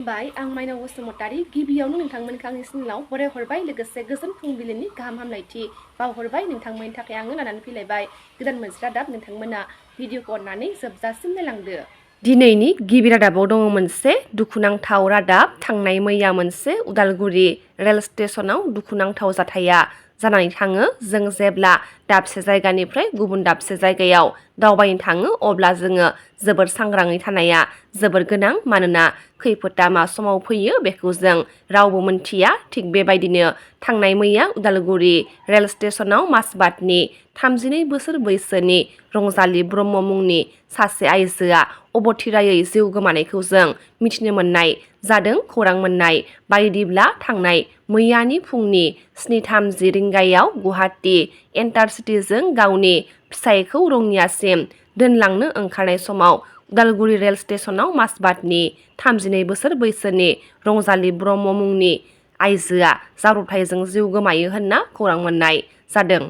बाय आं माइनाव बसुमतारी गिबियावनो नोंथांमोनखौ आंनि चेनेलाव बराय हरबाय लोगोसे गोजोन फुंबिलिनि गाहाम हामलायथि बावहरबाय नोंथांमोननि थाखाय आङो लानानै फैलायबाय गोदान मोनसे रादाब नोंथांमोना भिडिअखौ अननानै जोबजासिम नायलांदो। दिनैनि गिबि रादाबाव दङ मोनसे दुखुनांथाव रादाब। थांनाय मैया मोनसे उदालगुरि रेल स्टेशनाव दुखुनांथाव जाथाया जानानै थाङो। जों जेब्ला दाबसे जायगानिफ्राय गुबुन दाबसे जायगायाव दावबायनो थाङो अब्ला जोङो जोबोर सांग्राङै थानाया जोबोर गोनां, मानोना खैफोदा मा समाव फैयो बेखौ जों रावबो मोनथिया। थिग बेबायदिनो थांनाय मैया उदालगुरि रेल स्टेशनाव माजबातनि 32 बोसोर बैसोनि रंजालि ब्रह्म मुंनि सासे आइजोआ अबथिरायै जिउ गोमानायखौ जों मिथिनो मोननाय जादों। खौरां मोननाय बायदिब्ला थांनाय मैयानि फुंनि 7:30 रिंगायाव गुवाहाटी इन्टारसिटिजों गावनि फिसायखौ रङियासिम दोनलांनो ओंखारनाय समाव उदालगुरि रेल स्टेशनाव माजबातनि 32 बोसोर बैसोनि रंजालि ब्रह्म मुंनि आइजोआ जाब्रबथायजों जिउ गोमायो होनना खौरां मोननाय जादों।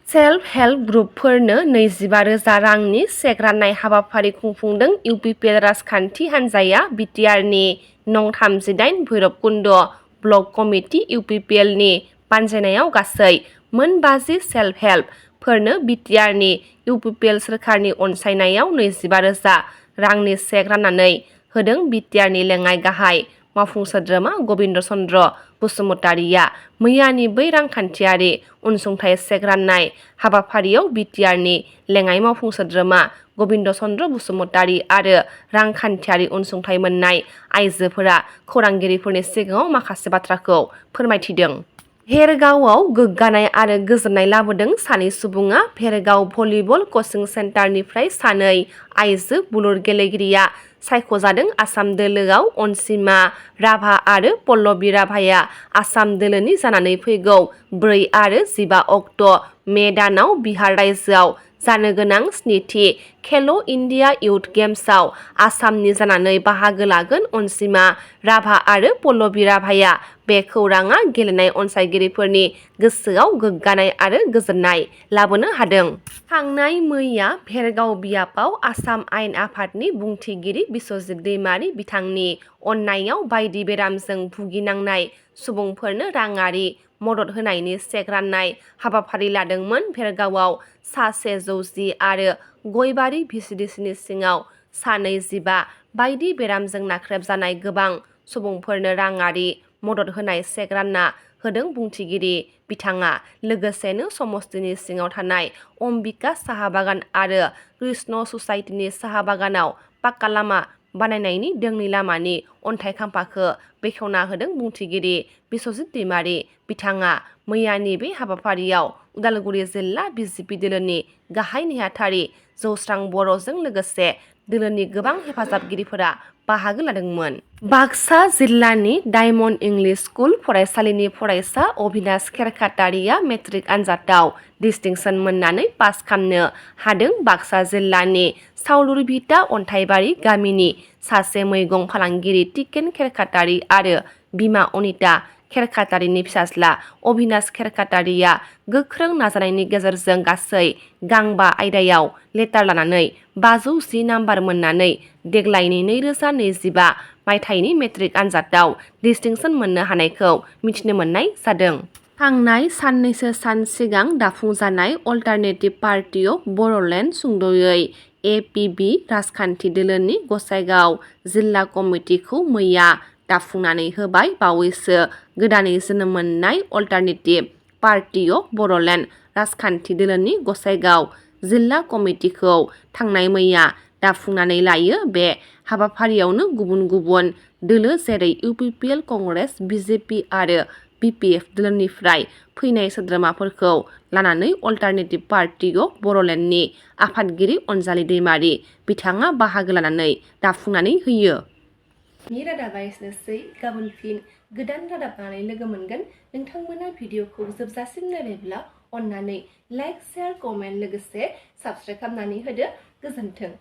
सेल्फ हेल्प ग्रुपफोरनो 25,000 रांनि चेक राननाय हाबाफारि खुंफुंदों इउपिपिएल राजखान्थि हान्जाया। बिटिआरनि नं 38 भैरबकुन्द ब्लक कमिटि इउपिपिएलनि बानजायनायाव गासै मोन 50 सेल्फ हेल्प फोरनो बिटिआरनि इउपिपिएल सोरखारनि अनसायनायाव 25,000 रांनि चेक राननानै होदों। बिटिआरनि लेङाइ गाहाय मावफुं सोद्रोमा गबिन्द चन्द्र बसुमतारिया मैयानि बै रांखान्थियारि अनसुंथाइ चेक राननाय हाबाफारियाव बिटिआरनि लेङाइ मावफुं सोद्रोमा गबिन्द चन्द्र बसुमतारि आरो रांखान्थियारि अनसुंथाइ मोननाय आइजोफोरा खौरांगिरिफोरनि सिगाङाव माखासे बाथ्राखौ फोरमायथिदों। भेरगावआव गोग्गानाय आरो गोजोननाय लाबोदों सानै सुबुङा। भेरगाव भलिबल कचिं सेन्टारनिफ्राय सानै आइजो बुलुर गेलेगिरिया सायख'जादों। आसाम दोलोआव अनसिमा राभा आरो पल्लबी राभाया आसाम दोलोनि जानानै फैगौ 4 आरो 15 अक्ट' मे दानाव बिहार रायजोआव जानो गोनां 7थि खेल' इन्डिया इयुथ गेम्सआव आसामनि जानानै बाहागो लागोन। अनसिमा राभा आरो पल्लबी राभाया बे खौराङा गेलेनाय अनसायगिरिफोरनि गोसोआव गोग्गानाय आरो गोजोननाय लाबोनो हादों। थांनाय मैया भेरगाव बियाबाव आसाम आयेन आफादनि बुंथिगिरि बिस्वजित दैमारी बिथांनि अननायाव बायदि बेरामजों भुगिनांनाय सुबुंफोरनो राङारि मदद होनायनि चेक राननाय हाबाफारि लादोंमोन। भेरगावआव सा 110 आरो गयबारि भिसिडिसिनि सिङाव सा 25 बायदि बेरामजों नाख्रेबजानाय गोबां सुबुंफोरनो राङारि मदद होनाय चेक रानना होदों बुंथिगिरि बिथाङा। लोगोसेनो समस्तिनि सिङाव थानाय अम्बिका साहा बागान आरो कृष्ण ससाइटिनि साहा बागानाव पाक्का लामा बानायनायनि दोंनै लामानि अन्थाइ खाम्फाखौ बेखेवना होदों बुंथिगिरि बिस्वजित दैमारी बिथाङा। मैयानि बे हाबाफारियाव उदालगुरि जिल्ला बिजेपि दोलोनि गाहाय नेहाथारि जौस्रां बर'जों लोगोसे दोलोनि गोबां हेफाजाबगिरिफोरा बाहागो लादोंमोन। बाक्सा जिल्लानि डायमन्ड इंलिश स्कुल फरायसालिनि फरायसा अबिनाश खेरखातारिया मेट्रिक आनजादाव डिस्टिंसन मोननानै पास खालामनो हादों। बाक्सा जिल्लानि सावलुरभिटा अन्थाइबारि गामिनि सासे मैगं फालांगिरि टिकेन खेरखातारि आरो बिमा अनिता खेरखातारिनि फिसाज्ला अबिनाश खेरखातारिया गोख्रों नाजानायनि गेजेरजों गासै गांबा आयदायाव लेटार लानानै 510 नाम्बार मोननानै देग्लायनि 2025 मायथाइनि मेट्रिक आनजादाव डिस्टिंसन मोननो हानायखौ मिथिनो मोननाय जादों। थांनाय साननैसो सान सिगां दाफुंजानाय अल्टारनेटिभ पार्टी अफ बड'लेण्ड सुंद'यै एपिबि राजखान्थि दोलोनि गसाइगाव जिल्ला कमिटिखौ मैया दाफुंनानै होबाय। बावैसो गोदानै जोनोम मोननाय अल्टारनेटिभ पार्टी अफ बड'लेण्ड राजखान्थि दोलोनि गसाइगाव जिल्ला कमिटिखौ थांनाय मैया दाफुंनानै लायो। बे हाबाफारियावनो गुबुन गुबुन दोलो जेरै इउपिपिएल, कंग्रेस, बिजेपि आरो बिपिएफ दोलोनिफ्राय फैनाय सोद्रोमाफोरखौ लानानै अल्टारनेटिभ पार्टी अफ बड'लेण्डनि आफादगिरि अनजालि दैमारी बिथाङा बाहागो लानानै दाफुंनानै होयो। नि रादाबा एसेनोसै। गाबोन फिन गोदान रादाब लानानै लोगो मोनगोन। नोंथांमोना भिडिअखौ जोबजासिम नायबायब्ला अननानै लाइक, शेयार, कमेन्ट लोगोसे साबस्क्राइब खालामनानै होदो। गोजोन्थों।